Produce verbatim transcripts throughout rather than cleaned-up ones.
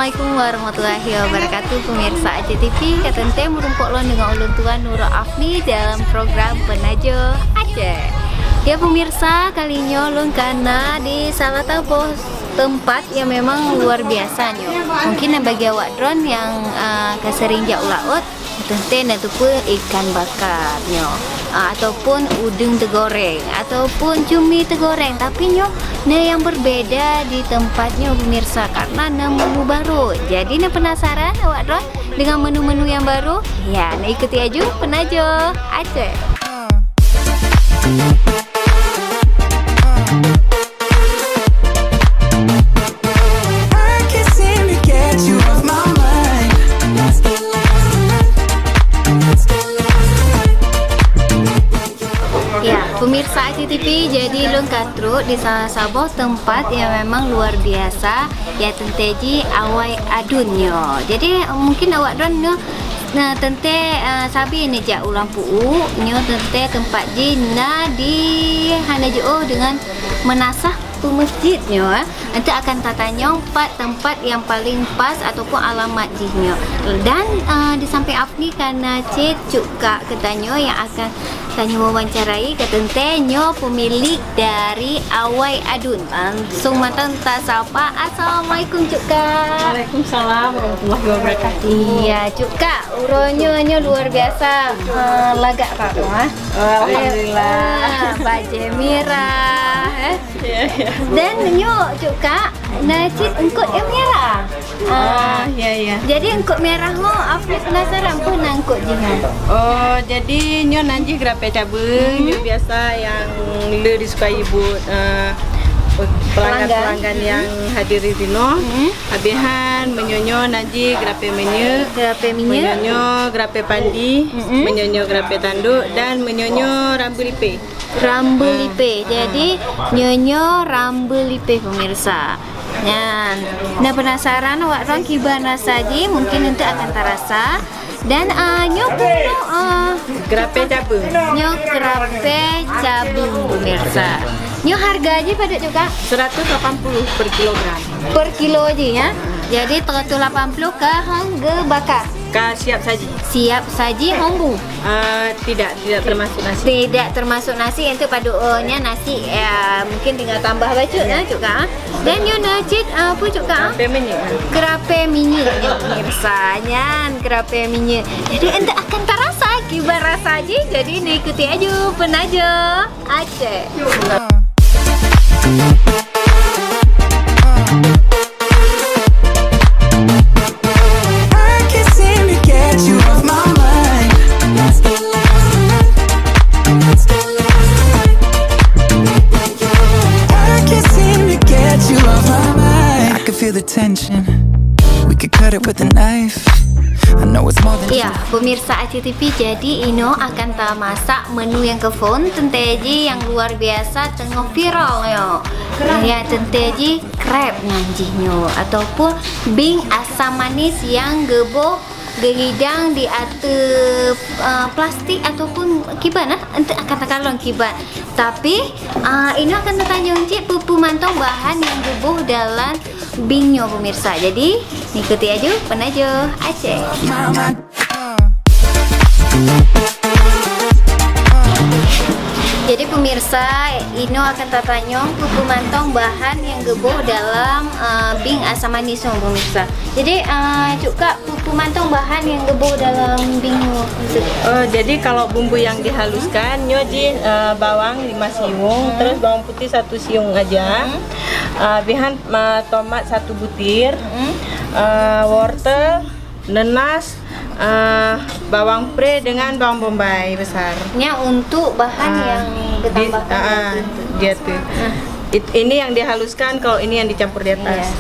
Assalamualaikum warahmatullahi wabarakatuh, pemirsa Aceh T V. Ka teuntèe meurumpok lôn deungon ulôn tuan Nurul Afni dalam program Peunajoh Aceh. Ya pemirsa, kali nyoe lôn ka na di salah saboh teumpat nyang memang luar biasa nyoe. Mungkin bagi awak droen nyang, ah, ka seuring jak u laôt, teuntèe na teupeue ikan bakar nyoe, ah, ataupun udeueng teugoreng, ataupun cumi teugoreng. Tapi nyoe na nyang berbeda di teumpat nyoe, pemirsa, karena na menu baru. Jadi, na penasaran awak droen dengan menu-menu nyang baru? Ya, na ikuti aju Peunajoh Aceh. I can't seem to get you off my mind. Ya, pemirsa Aceh T V, jadi lôn ka trok di salah saboh teumpat nyang memang luar biasa, ya teuntèe jih Awai Aduen nyoe. Jadi, mungkin awak droen nyoe, na teuntèe, ah, sabe neujak u Lampôh Uek, nyoe teuntèe teumpat jih na di hana jiôh deungon meunasah peumeusjid nyoe, eh. Eunteuk akan tatanyong pat teumpat nyang paleng pas ataupun alamat jih nyoe. Dan, eh, di sampéng Afni ka na cit Cut Kak geutanyoe nyang akan tanyoe wawancarai, ka teuntèe nyoe peumilék dari Awai Aduen. Langsong mantong tasapa. Assalamualaikum, Cut Kak. Waalaikumsalam warahmatullahi wabarakatuh. Iya, Cut Kak, uroe nyoe, nyoe luar biasa, eh, lagak that, eh. Alhamdulillah. Ah, bajèe mirah, eh. Ya, ya. Dan nyoe Cut Kak, na cit eungkôt nyang mirah. Ah, ya, ya. Jadi eungkôt mirah nyoe, Afni penasaran peue nan eungkôt jih nyan. Oh, jadi nyoe nan jih grape cabeueng, nyoe biasa nyang le disukai buet, eh, pelanggan-pelanggan nyang hadir di sinoe. Abihan meunyoe nyoe nan jih grape minyeuk. Grape minyeuk. Meunyoe nyoe grape pandi, meunyoe nyoe grape tanduk, dan meunyoe nyoe rambu lipe. Rambu lipe. Jadi, nyoe nyoe rambu lipe, pemirsa. Nyan. Na penasaran awak droen kiban rasa jih? Mungkin eunteuk akan tarasa. Dan, ah, nyoe pun, ah, grape cabeueng. Nyoe grape cabeueng, pemirsa. Nyoe harga jih padum, Cut Kak? Seratus lapan puluh per kilogram. Per kilo jih, ya. Jadi, seratus lapan puluh ka hong geubakar. Ka siap saji. Siap saji hong bu. Ah, tidak, tidak termasuk nasi. Tidak termasuk nasi, eunteuk padum, eh, nyan nasi, eh, mungkin tinggal tambah bacut, ya, Cut Kak. Dan nyoe na cit, eh, peue Cut Kak? Grape minyeuk. Grape minyeuk, pemirsa. Nyan, grape minyeuk. Jadi, eunteuk akan tarasa kiban rasa jih. Jadi, neuikuti aju Peunajoh Aceh. I can't seem to get you off my mind. I can't seem to get you off my mind. I can feel the tension. We could cut it with a knife. I know it's more than Ya, pemirsa Aceh T V, jadi inoe akan tamasak menu nyang keuphôn, teuntèe jih nyang luar biasa teungoh viral nyoe. Ya, teuntèe jih krab nan jih nyoe ataupun bing asam manis nyang geuboh geuhidang di ateueh, eh, plastik ataupun kiban, eh? Eunteuk akan takalon kiban. Tapi, eh, inoe akan tatanyong cit peue-peue mantong bahan nyang geuboh dalam bing nyoe, pemirsa. Jadi, ikuti aju Peunajoh Aceh. Jadi, pemirsa, inoe akan tatanyong peue-peue mantong bahan nyang geuboh dalam, eh, bing asam manis nyoe, pemirsa. Jadi, eh, Cut Kak, peue-peue mantong bahan nyang geuboh dalam bing nyoe? Oh, jadi kalau bumbu yang dihaluskan, nyoe jih, eh, bawang lima siung, terus bawang putih satu siung aja. Eh, abihan, eh, tomat satu butir, eh, wortel, neunas, eh, bawang pre dengan bawang bombay besar. Nyan untuk bahan Ah, nyang di, geutambahkan ah, ah, tadi. Di ateueh. Ah. It-, ini yang dihaluskan, kalau ini yang dicampur di atas. Ya.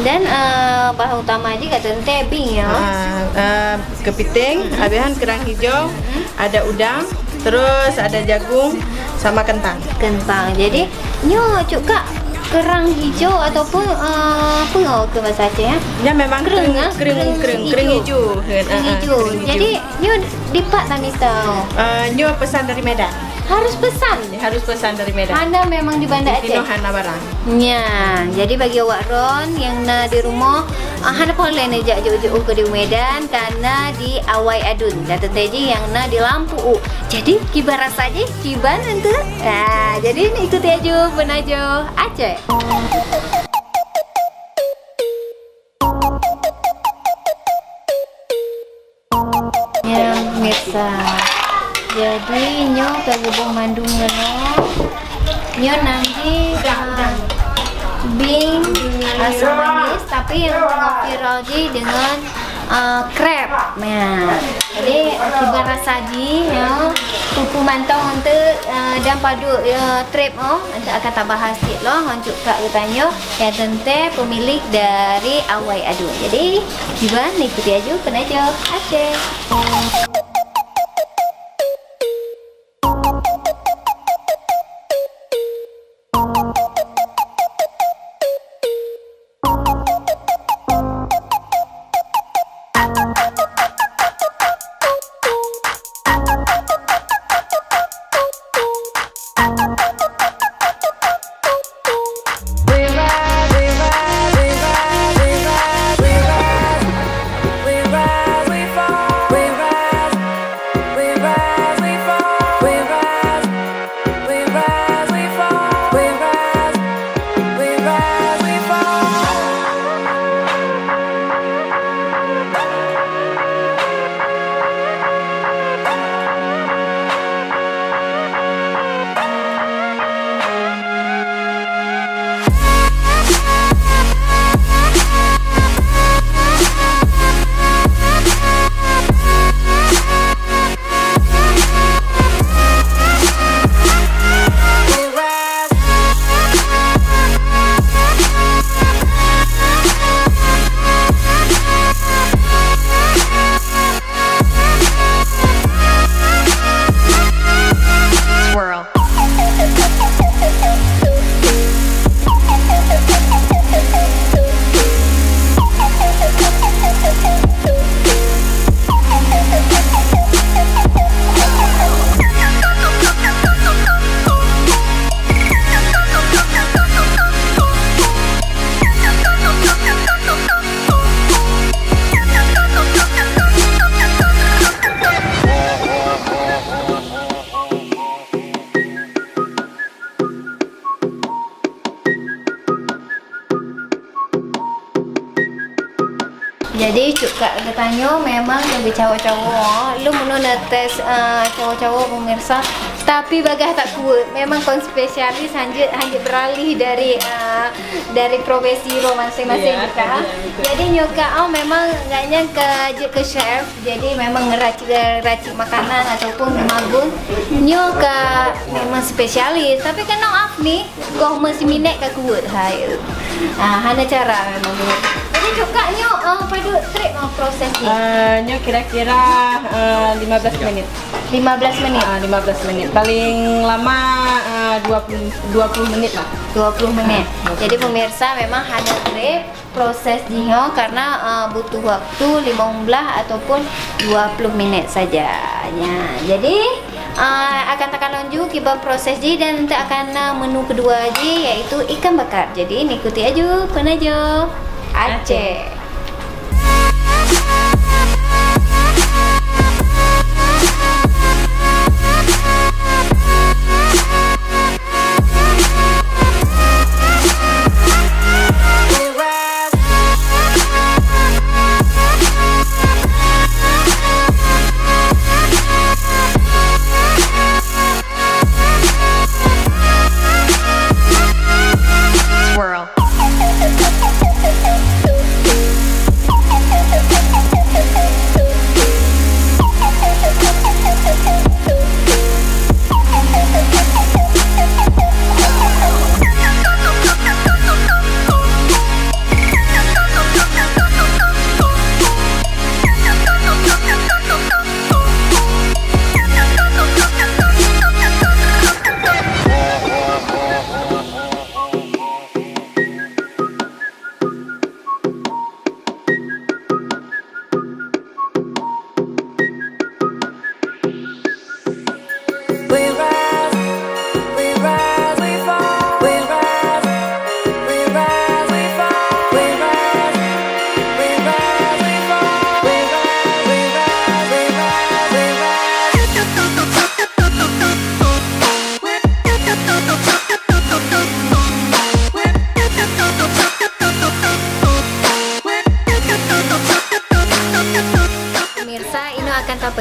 Dan, eh, bahan utama jih ka teuntèe bing, ya? Ah, eh, keupiting, abihan kerang hijau, ada udang, terus ada jagung, sama kentang. Kentang. Jadi, nyoe Cut Kak, kerang hijau ataupun, eh, peue keu bahasa Aceh, ya? Ya, memang kerang, kerang, ah, kerang, kerang, kerang hijau. Kerang hijau. Kerang hijau. Ah, ah, kerang hijau. Jadi, nyoe dipat tamita? Eh, nyoe pesan dari Medan. Harus pesan. Harus pesan dari Medan. Hana memang di Banda Aceh. Hana barang. Nya, jadi bagi awak droen nyang na di rumoh, ah, hana peureulée neujak jiôh-jiôh keudéh u Medan, ka na di Awai Adun. Dan teuntée jih nyang na di Lampu U. Jadi, kiban rasa jih, kiban enteuk. Ah, jadi ikuti aju peunajoh Aceh. Ya, pemirsa. Jadi, nyoe ka geuboh mandum nyoe. Nyoe nan jih, ah, bing asam manis, tapi nyang viral jih deungon, ah, krab. Nah, jadi, kiban rasa jih, ya, pupu mantong enteuk, ah, dan padub, ya, trep, oh, enteuk akan tabahas cit lom, ngon cukak geutanyoe. Nyang teuntée peumilék dari Awai Adun. Jadi, kiban ikuti aju peunajoh Aceh. Jadi, cukak geutanyoe memang leubeh cawo-cawo. Lôn meunurot tes, eh, cawo-cawo, pemirsa. Tapi bagaih that kuweuet. Memang kon spesialis, hanjeuet, hanjeuet beuralih dari, eh, dari profesi droe maséng-maséng. Ya, ka. Ya, betul. Jadi, nyoe ka, oh, memang gobnyan ka jeuet keu chef. Jadi, memang racik, racik makanan ataupun magun. Nyoe ka memang spesialis. Tapi keunoe Afni, goh meusiminèt ka kuweuet hai. Ah, hana cara memang. Jadi, cukak nyoe, ah, padub trép, ah, proses jih? Ah, nyoe kira-kira, ah, lima belas menit. Lima belas menit? Ah, lima belas menit. Paling lama, ah, dua puluh, dua puluh menit lah. Dua puluh menit. Ah, dua puluh. Jadi, pemirsa, memang hana trép proses jih nyoe karena, eh, butuh waktu limong belas ataupun dua puluh minit saja. Ya, jadi, eh, akan takalon ju kiban proses jih dan nanti akan, eh, menu kedua jih, yaitu ikan bakar. Jadi, ikuti aju peunajoh Aceh. Swirl.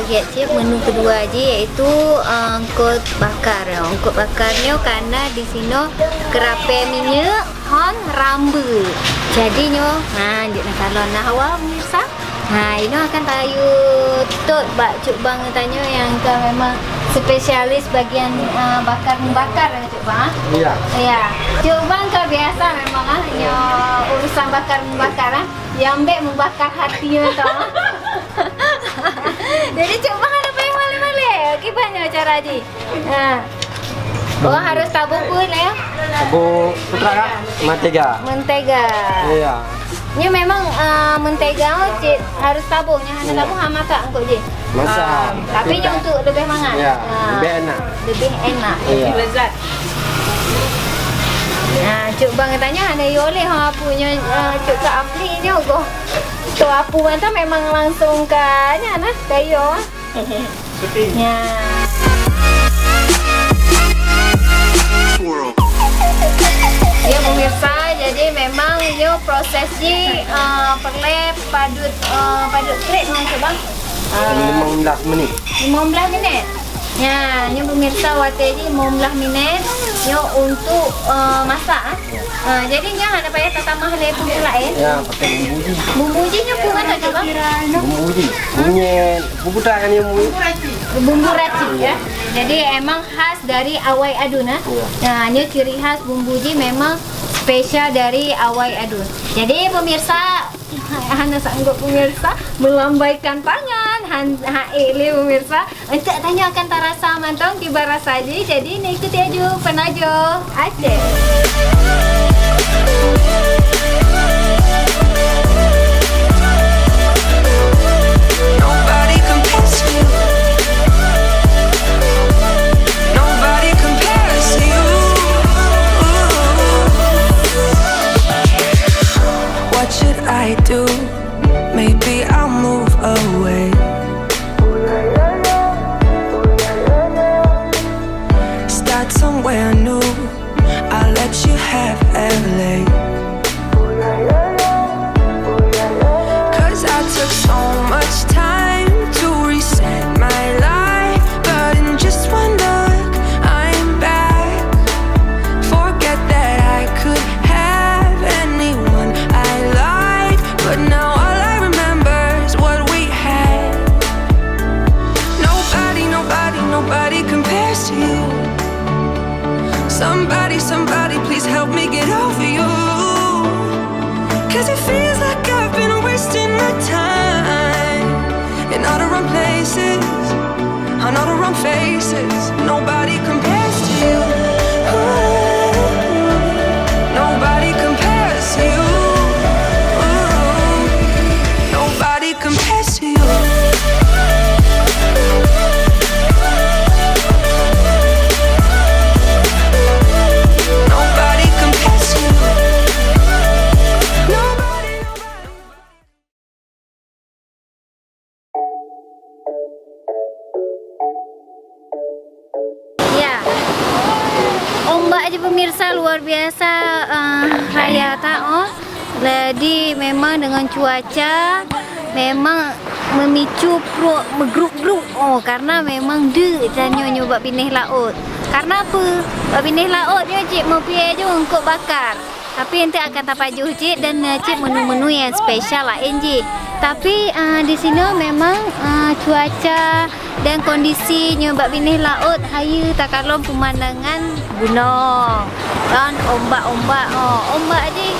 Ya, cit, menu kedua ji, iaitu, eh, eungkot bakar. Eungkot bakar nyoe karena di sinoe keurapée minyeuk hon rambeue. Jadi nyoe, ha, jeuet neukalon na hawa, pemirsa. Ha, inoe akan tayue tot bak Cuk Bang tanyoe nyang ka memang spesialis bagian, eh, bakar membakar, ya, Cuk Bang? Iya. Iya. Cuk Bang ka biasa memang, ah, nyoe urusan bakar membakar, ah. Nyang bèk membakar hati mantong. Jadi, Cuk Bang hana payah malèe-malèe. Kiban nyoe cara jih. Ha. Oh, harus taboh peue lé? Taboh peue teuk, Kak? Mentega. Mentega. Iya. Nyoe memang, ah, mentega cit harus taboh. Nyoe hana taboh, hana masak eungkot jih. Masak. Ah, tapi nyoe untuk leubeh mangat. Iya, ah, leubeh enak. Leubeh enak. Iya. Leubeh lezat. Nah, Cuk Bang tanyoe hana yue lé, ha, apui nyoe, eh, Cuk Kak Apli nyoe goh. Toh apui mantong memang langsung ka nyan nah, ka yue. Ya. Ya, pemirsa, jadi memang nyoe proses jih, eh, peureulèe padub, eh, padub krèp ngon Cuk Bang. Ah. Lima belas menit. Lima belas menit. Ya, nyoe pemirsa watèe jih lima belas menit nyoe untuk, eh, masak, ah. Ah, jadi nyoe hana payah tatamah lé peue laén. Ya, pakai bumbu jih. Bumbu jih nyoe peue mantong, Cuk Bang? Bumbu jih. Bumbu, bumbu tak kan bumbu. Bumbu racik, ya. Jadi emang khas dari Awai Adun, ah. Ya. Nah, nyoe ciri khas bumbu jih memang spesial dari Awai Adun. Jadi pemirsa, hana sanggup pemirsa, melambaikan tangan, han, han ék lé pemirsa. Eunteuk tanyoe akan tarasa mantong kiban rasa jih, jadi neuikuti aju peunajoh Aceh. Nobody compares to you. Nobody compares to you. What should I do? Maybe I'll move away. Start somewhere new. I'll let you have L A. 'Cause I took so much time to reset my life, but in just one look, I'm back. Forget that I could have anyone I like, but now all I remember is what we had. Nobody, nobody, nobody compares to you. Somebody, somebody, please help me get over you. 'Cause it feels like I've been wasting my time in all the wrong places, on all the wrong faces. Nobody compares to you. Ooh, nobody compares to you. Ooh, nobody compares to you. Nobody compares to you. Nobody, nobody. Ya. Ombak jih pemirsa luar biasa, eh, raya that, oh. Jadi memang dengan cuaca memang memicu pruet meugruk-gruk, oh, karena memang deuk tanyoe nyoe bak binéh laôt. Karena peue? Bak binéh laôt nyoe cit meupie ju eungkôt bakar. Tapi eunteuk akan tapajoh cit dan, eh, cit menu-menu nyang spesial laén jih. Tapi, eh, di sinoe memang, eh, cuaca dan kondisi nyoe bak binéh laôt hayeue takalon peumandangan gunong dan ombak-ombak, oh, ombak jih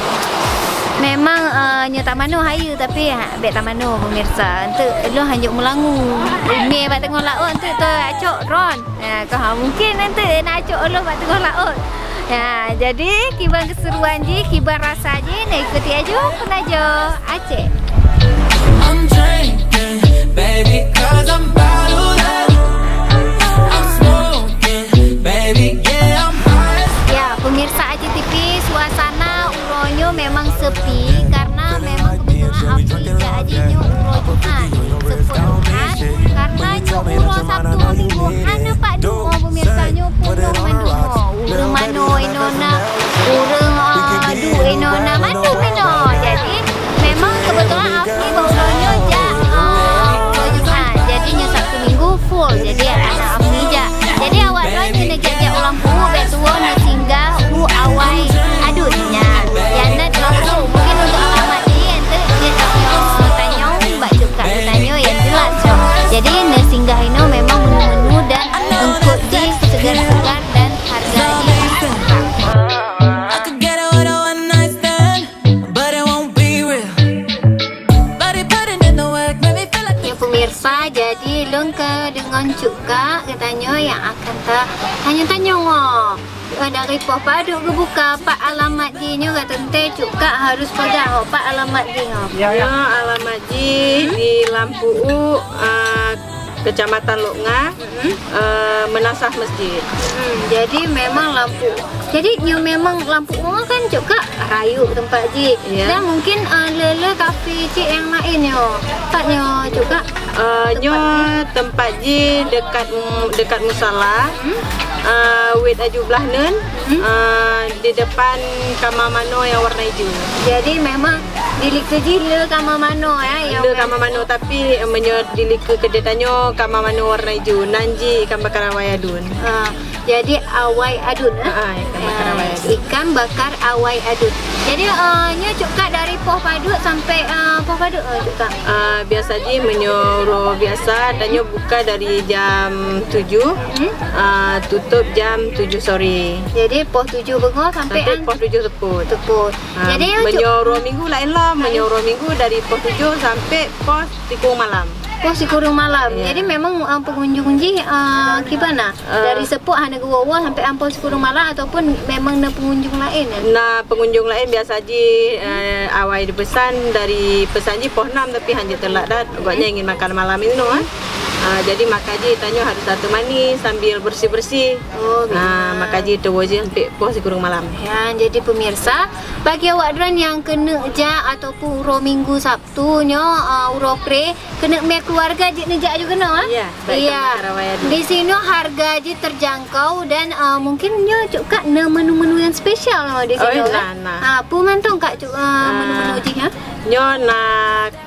memang, eh, nyoe tamanoe hayeue, tapi, ha, bèk tamanoe pemirsa. Eunteuk lôn hanjeuet meulangue. Ungèe bak teungoh laôt eunteuk toe acok drone. Ya, ka, ha, mungkin nanti na acok ulôn bak teungoh laôt. Ya, jadi kiban keseruan jih, kiban rasa jih, na ikuti aju peunajoh Aceh. I'm drinking, baby, 'cause I'm bottled up. I'm smoking, baby, yeah, I'm high. Ya, pemirsa Aceh T V, suasana uroe nyoe memang sepi karena memang kebetulan Afri jak aji nyoe uroe Jumat. Seupôt Jumat, karena nyoe uroe Sabtu Minggu hana pat duek, pemirsa, nyoe penuh mandum. Ureueng manoe inoe na, ureueng, ah, duek inoe na, mandum inoe. Jadi memang kebetulan Afri bak uroe nyoe jak, ah, uroe Jumat. Jadi nyoe Sabtu Ke deungon Cukak geutanyoe nyang akan ta-, tanyong-tanyong, oh. Eh, dari poh padub geubuka, pat alamat jih nyoe, ka teuntèe Cukak harus peugah, oh, pat alamat jih, oh. Ya, ya. Nyoe alamat jih di Lampu U, ah, Kecamatan Lok Nga, eh, Meunasah Masjid. Hmm, jadi memang Lampu, jadi nyoe memang Lampu U kan Cukak rayeuk teumpat jih. Ya. Dan mungkin, eh, le-le kafe cit nyang laén nyoe. Pat nyoe Cukak. Eh, nyoe teumpat jih dekat, dekat musala. Hmm. Eh, wet aju blah neun, hmm, eh, di depan kama manoe nyang warna ijo. Jadi memang di likeu jih le kama manoe, ya, nyang le kama manoe, tapi, eh, meunyoe di likeu keudè tanyoe kama manoe warna ijo, nan jih ikan bakar awai adun. Ah, jadi awai adun, eh? Ah, ah, ikan bakar awai adun. Ikan bakar awai adun. Jadi, eh, nyoe Cukak dari poh padub sampai, eh, poh padub, eh, Cukak? Ah, biasa jih meunyoe uroe biasa, tanyoe buka dari jam tujoh, hmm, ah, tutup jam tujoh sore. Jadi, poh tujoh beungoh sampai, sampai an- poh tujoh seupôt. Seupôt. Ah, jadi, meunyoe uroe minggu laén lom, meunyoe uroe minggu dari poh tujoh sampai poh sikureueng malam. Poh sikureueng malam. Ya. Jadi, memang, ah, pengunjung jih, ah, kiban na? Eh. Dari seupôt hana geuwoe-woe sampai an poh sikureueng malam ataupun memang na pengunjung laén, ya? Na pengunjung laén biasa jih, eh, awai dipeusan dari peusan jih poh enam tapi han jeuet teulat dah. Gobnyan ingin makan malam inoe, eh. Ah, jadi maka jih tanyoe harus tateumani sambil bersih-bersih. Oh, ah, gitu. Maka jih teuwoe jih sampai poh sikureueng malam. Ya, jadi pemirsa, bagi awak droen nyang keuneuk jak ataupun uroe minggu Sabtu nyoe, ah, uroe pré, keuneuk mé keluarga jeuet neujak aju keunoe, eh? Iya, baik. Iya. Di sinoe harga jih terjangkau dan, eh, mungkin nyoe Cukak na menu-menu nyang spesial nyoe di sinoe, kan? Oh, na, na. Ah, peue mantong Kak Cuk, eh, menu-menu jih, ya? Nyoe na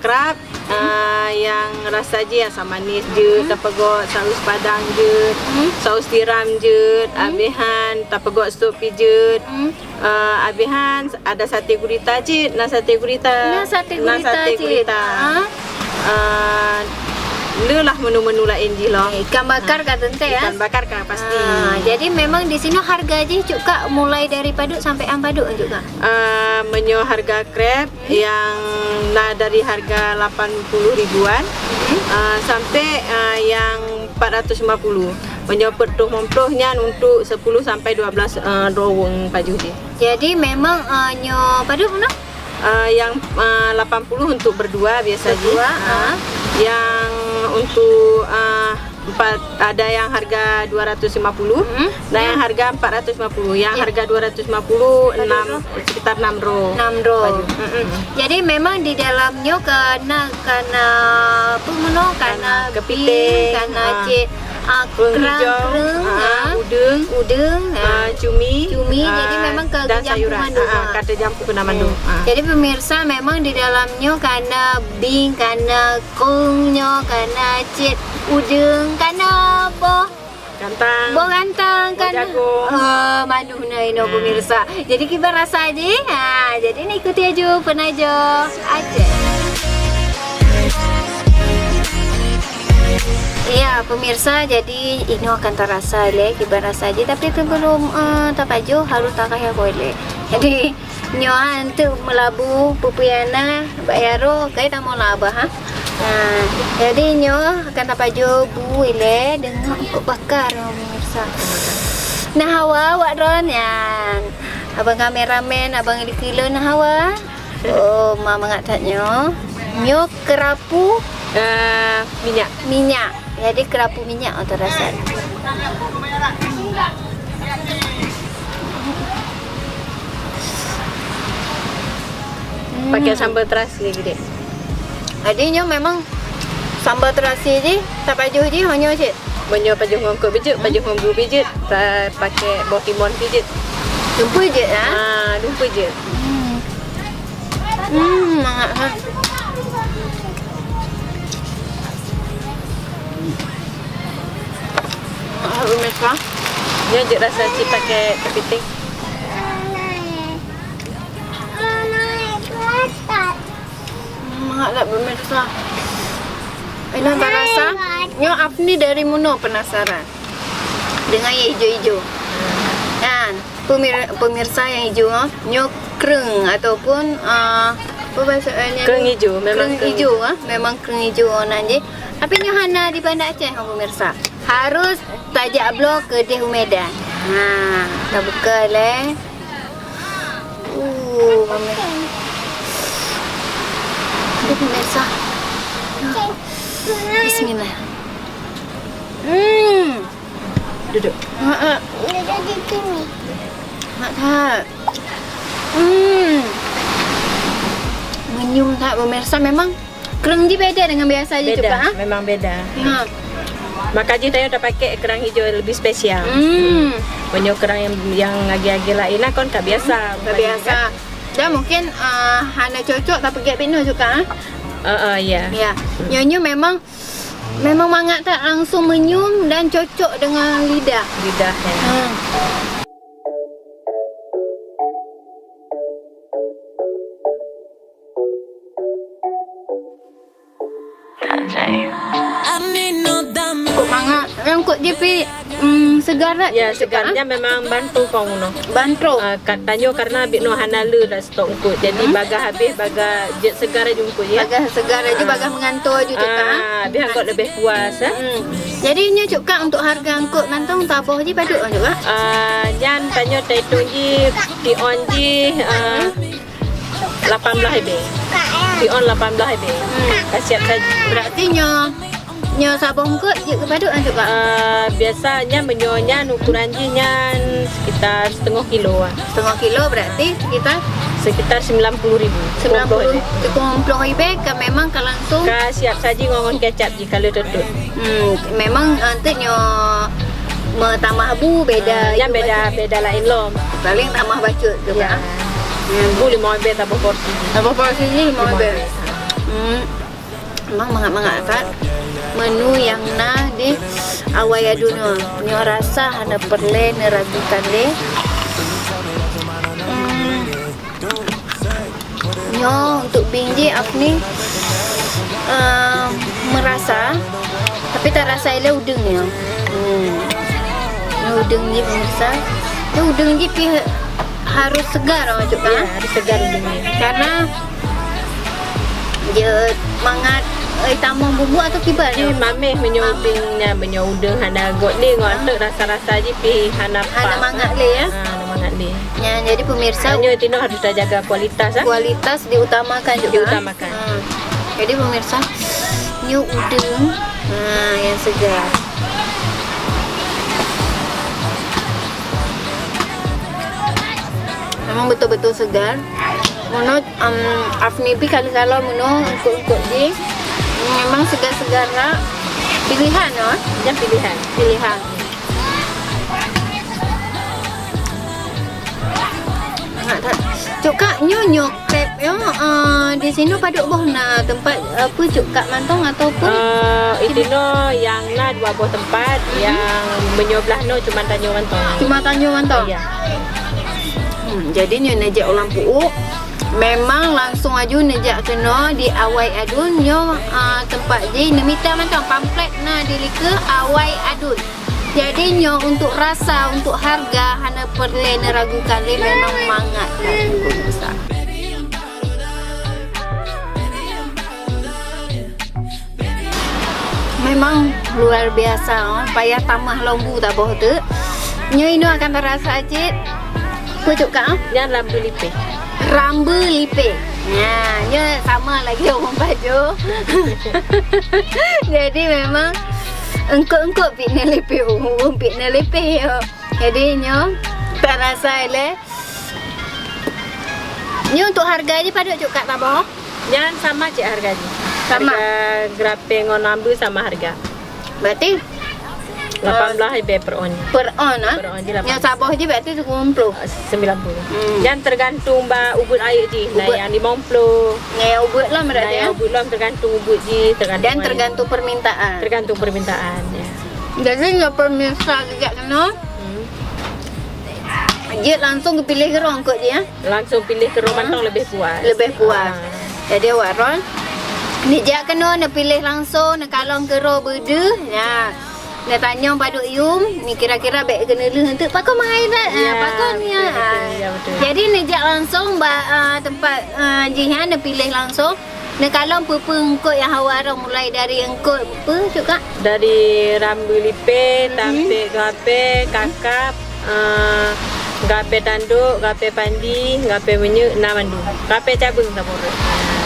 krab, eh, nyang rasa jih asam manis jeuet, tapeugok saus padang jeuet, saus tiram jeuet, abéh nyan tapeugok sop pih jeuet. Eh, abéh nyan ada sate gurita cit, na sate gurita. Na sate gurita cit. Ah. Eh, le lah menu-menu laén jih lom. Ikan bakar ka teuntèe, ya? Ikan bakar ka pasti. Ah, jadi memang di sinoe harga jih Cukak mulai dari padub sampai an padub Cukak? Eh, meunyoe harga krab nyang na dari harga lapan puluh ribuan, eh, sampai, eh, nyang empat ratus lima puluh. Meunyoe peuet reutôh limong ploh nyan untuk sepuluh sampai dua belas, eh, droe ureueng pajoh jih. Jadi memang, eh, nyoe padub na? Eh, nyang, eh, lapan puluh untuk berdua biasa jih. Berdua, ah. Nyang untuk, eh, empat, ada nyang harga dua ratus lima puluh, dan nyang harga empat ratus lima puluh. Nyang harga dua ratus lima puluh, enam, sekitar enam droe. Enam droe. Baju. Jadi memang di dalam nyoe ka na, ka na peue meunoe, ka na kepiting, ka na cit, ah, kreueng hijau, kreueng, ah, udeueng, udeueng, ah, cumi, cumi. Jadi memang ka dan sayuran. Ah, ka teujampu keunan mandum. Ah. Jadi pemirsa, memang di dalam nyoe ka na bing, ka na kreueng nyoe, ka na cit udeueng, ka na boh gantang. Boh gantang, boh ka na jagong. Oh, mandum na inoe pemirsa. Jadi kiban rasa jih. Ha, jadi ni ikuti aju peunajoh Aceh. Ya, pemirsa, jadi inoe akan tarasa lé kiban rasa jih, tapi sebelum, eh, tapajoh harus takayah boh lé. Jadi, nyoe enteuk meulabu peue-peue na bak jaroe, kai tamong lam babah, ha. Nah, jadi nyoe akan tapajoh bu ilée deungon eungkôt bakar, pemirsa. Nah, hawa awak droe nyan. Abang kameramen, abang di kilo nah hawa. Oh, ma mangat that nyoe. Nyoe keurapu, eh, minyak. Minyak. Jadi keurapu minyak atau rasa. Pakai sambal terasi, Dek. Jadi nyoe memang sambal terasi jih, tapajoh jih hanya cit. Meunyoe pajoh ngon eungkôt bijit, pajoh ngon bu bijit, ta-, pakai boh timon bijit. Lumpui jit, ya? Ah, lumpui jit. Hmm. Hmm, mangat ha. Mangat ha, pemirsa. Nyoe jeuet rasa cit pakai kepiting. Hmm, mangat that, pemirsa. Inoe tarasa. Nyoe Afni dari meunoe penasaran. Dengan yang ijo-ijo. Kan? Pemir-, pemirsa yang ijo, ha? Nyoe kreueng ataupun, ah, apa bahasa, eh, ni? Kreueng ijo, memang kreueng ijo, ha? Memang kreueng ijo nan jih. Tapi nyoe hana di Banda Aceh, pemirsa. Harus tajak bloe keudeh u Medan. Ha, tabuka lé. Uh, mami. Aduh, pemirsa. Bismillah. Hmm. Duduk. Ha, ha. Mak that. Hmm. Meunyoe that, pemirsa, memang kreueng jih beda dengan biasa jih, Cukak, ha? Memang beda. Ha. Maka jih tanyoe tapakai kerang hijau lebih spesial. Hmm. Meunyoe kerang yang, yang agi-agi lain lah kon ka biasa. Ka biasa. Dan mungkin, ah, hana cocok tapeugèt pih nyoe, Cukak, ha? Ah, ah, ya. Ya. Nyoe, nyoe memang, memang mangat that langsung meunyium dan cocok dengan lidah. Lidah, ya. Hmm. Eungkôt mangat. Eungkôt jih pih, mm, segar that, ya, Cukak, ha? Segarnya memang bantu kong unoe. Bantu. Ah, kat tanyoe karena bit noe hana le dah stok eungkôt. Jadi, hmm, bagah habéh, bagah jeuet segar aju eungkôt, ya. Bagah segar aju, ah, bagah meugantoe aju, Cukak, ha? Ah, habéh eungkôt leubeh puas, eh. Hmm. Jadi, nyoe, Cukak, untuk harga eungkôt mantong taboh jih padum, Cukak? Ah, nyan tanyoe taitong jih, pion jih, ah, lapan blaih ribèe. Pion lapan blaih ribèe. Hmm. Ka siap saji. Berarti nyoe, nyoe saboh eungkôt jeuet keu padum, Cukak? Ah, biasanya meunyoe nyan ukuran jih nyan sekitar setengah kilo, ah. Setengah kilo berarti sekitar? Sekitar sembilan puluh ribu. Sembilan puluh, sepuluh ribèe. Sepuluh ribèe ka memang ka langsung. Ka siap saji ngon, ngon kecap jih ka lheueh teutut. Hmm, memang, ah, teuk nyoe meutamah bu beda. Ah, nyan beda, beda laén lom. Paléng tamah bacut tu, ya, kan? Hmm. Bu limong ribèe saboh porsi. Saboh porsi jih limong ribèe. Limong ribèe. Hmm. Memang mangat-mangat that. Menu nyang na di Awai Adun nyoe. Nyoe rasa hana peureulèe neuragukan lé. Hmm. Nyoe untuk bing jih Afni, ehm, meurasa, tapi tarasa ilèe udeueng nyoe. Hmm. Nyoe udeueng jih, pemirsa. Nyoe udeueng jih pih harus segar, Cukak. Ya, harus segar udeueng jih. Karena jeuet mangat, eh, tamong bumbu atau kiban? Jih mamèh meunyoe udeueng nyan, meunyoe udeueng hana göt lé ngon, ah, teuk rasa-rasa jih pih hana, hana pat mangat lé, ya? Ah, hana mangat lé. Nyan, jadi pemirsa, nyoe tinoh harus tajaga kualitas, ah. Kualitas diutamakan juga. Diutamakan. Hmm. Jadi pemirsa, nyoe udeueng, ha, nyang segar. Memang betul-betul segar. Meunoe, em, Afni pih kali saloe meunoe eungkôt-eungkôt jih. Memang segar-segar lah. Pilihan, oh. Nyan pilihan. Pilihan. Mangat that. Cukak, nyoe, nyoe krab nyoe, eh, di sinoe padum boh na teumpat, eh, peue, Cukak, mantong ataupun? Eh, itinoe nyang na dua boh teumpat, mhm, nyang meunyoe blah noe cuma tanyoe mantong. Cuma tanyoe mantong? Iya. Hmm, jadi nyoe neujak u Lampôk, memang langsung aju neujak keunoe di Awai Adun nyoe, eh, teumpat jih neumita mantong pamflet na di likeu Awai Adun. Jadi nyoe untuk rasa, untuk harga, hana peureulèe neuragukan lé, memang mangat that, pemirsa. Memang luar biasa, oh. Payah tamah lom bu taboh teuk. Nyoe inoe akan tarasa cit. Peue, Cukak, ah? Nyan rambeue lipéh. Rambeue lipéh. Nyan, nyoe sama lagèe ureueng pajoh. Jadi memang eungkôt-eungkôt pih na lipéh, ureueng pih na lipéh, yo. Jadi nyoe tarasa ilèe. Nyoe untuk harga jih padum, Cukak, taboh? Nyan sama cit harga jih. Sama. Harga gurapèe ngon rambeue sama harga. Berarti, lapan blaih ribèe per on. Per on, ah? Per on jih lapan. Nyang saboh jih berarti sepuluh ploh. Sembilan puluh. Hmm. Nyan tergantung bak ubeut ayeuk jih. Nah, ubeut. Nyang limong ploh. Nyang ubeut lom berarti, nah, ya? Nyang ubeut lom tergantung ubeut jih, tergantung. Dan ayeuk. Tergantung permintaan. Tergantung permintaan, ya. Jadi, nyoe pemirsa geujak keunoe. Hmm. Jeuet langsung geupiléh keudroe eungkôt jih, ya? Langsung piléh keudroe mantong leubeh puas. Leubeh puas. Ah. Jadi awak droen neujak keunoe, neupiléh langsung, neukalon keudroe beudeuh. Nyan. Neutanyong padum yum, ni kira-kira bèk geuneulheueh eunteuk pakon mahai that. Ya, pakon, ya, betul, betul. Ya, betul. Jadi neujak langsung bak, ah, teumpat, ah, jih nyan, neupiléh langsung. Neukalon peue-peue eungkôt nyang hawa droe, mulai dari eungkôt peue, Cuk Kak? Dari rambu lipée, tampék gapée, kakap, eh, gapée tandok, gapée pandi, gapée minyeuk, na mandum. Gapée cabeueng saboh rot.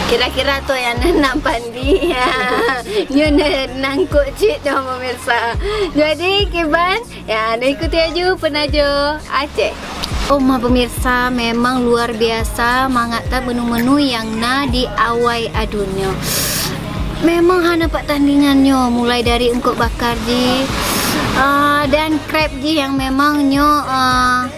Kira-kira toh nyang na pandi. Nyoe na, na eungkôt cit nyoe pemirsa. Jadi kiban, ya, neuikuti aju peunajoh Aceh. Oh, ma pemirsa, memang luar biasa mangat that menu-menu nyang na di Awai Adun nyoe. Memang hana pat tandingan nyoe, mulai dari eungkôt bakar jih, ah, dan krab jih nyang memang nyoe, ah,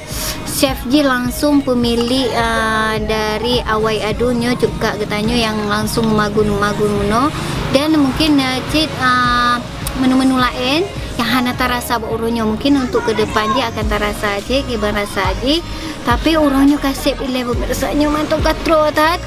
chef jih langsung pemilik, ah, dari Awai Adun nyoe, Cuk Kak geutanyoe nyang langsung magun-magun meunoe. Dan mungkin, ah, cit, ah, menu-menu laén nyang hana tarasa bak uroe nyoe. Mungkin untuk ke depan jih akan tarasa jih, kiban rasa jih. Tapi uroe nyoe ka sép ilée pemirsa, nyoe mantong ka troe that.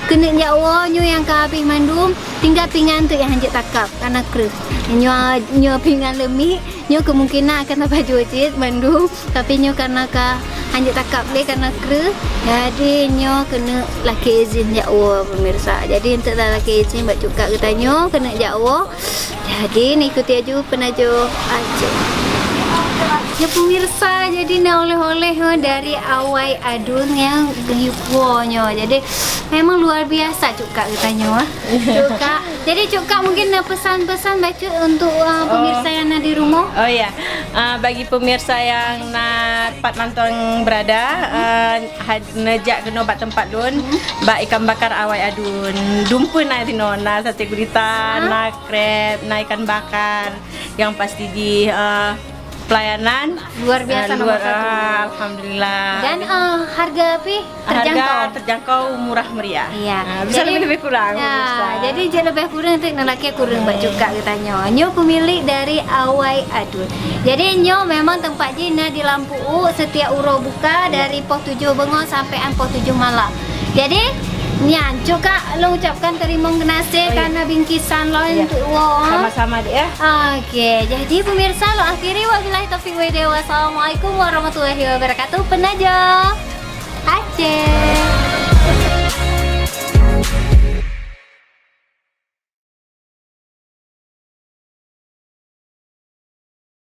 Keuneuk jak woe nyoe nyang ka habéh mandum, tinggai pingan teuk nyang hanjeuet takab, kana kreueh. Nyoe, nyoe pingan leumiek, nyoe kemungkinan akan tapajoh cit mandum, tapi nyoe kana ka hanjeuet takab lé kana kreueh. Jadi nyoe keuneuk lakée izin jak woe pemirsa. Jadi enteuk talakée izin bak Cuk Kak geutanyoe keuneuk jak woe. Jadi, neuikuti aju peunajoh Aceh. Ya pemirsa, jadi na oleh-oleh, ha, dari Awai Adun nyang geuyue puwoe nyoe. Jadi, memang luar biasa Cuk Kak geutanyoe, ha. Cuk Kak. Jadi, Cuk Kak mungkin na pesan-pesan bacut untuk, uh, pemirsa nyang na di rumoh. Oh ya, uh, bagi pemirsa nyang na pat mantong berada, uh, had-, neujak keunoe bak teumpat lôn, bak ikan bakar Awai Adun. Dumpeue na sinoe, na sate gurita, na krab, na ikan bakar, yang pasti di, eh, pelayanan, luar biasa, eh, nomor satu. Ah, alhamdulillah. Dan, eh, harga pih terjangkau. Harga terjangkau, murah meriah. Iya. Ah, bisa jadi lebih-lebih kurang, ya, pemirsa. Jadi jeuet leubeh kureueng teuk, neulakée kureueng bak Cuk Kak geutanyoe. Nyoe pemilik dari Awai Adun. Jadi nyoe memang teumpat jih na di Lampu Uk, setiap uroe buka dari poh tujoh beungoh sampai an poh tujoh malam. Jadi, nyan, Cuk Kak, lôn ucapkan teurimong geunaséh karena bingkisan lôn untuk woe. Sama-sama, Dek, ya. Oke, jadi pemirsa, lôn akhiri, wabillahi taufiq wal hidayah. Wassalamualaikum warahmatullahi wabarakatuh. Peunajoh Aceh.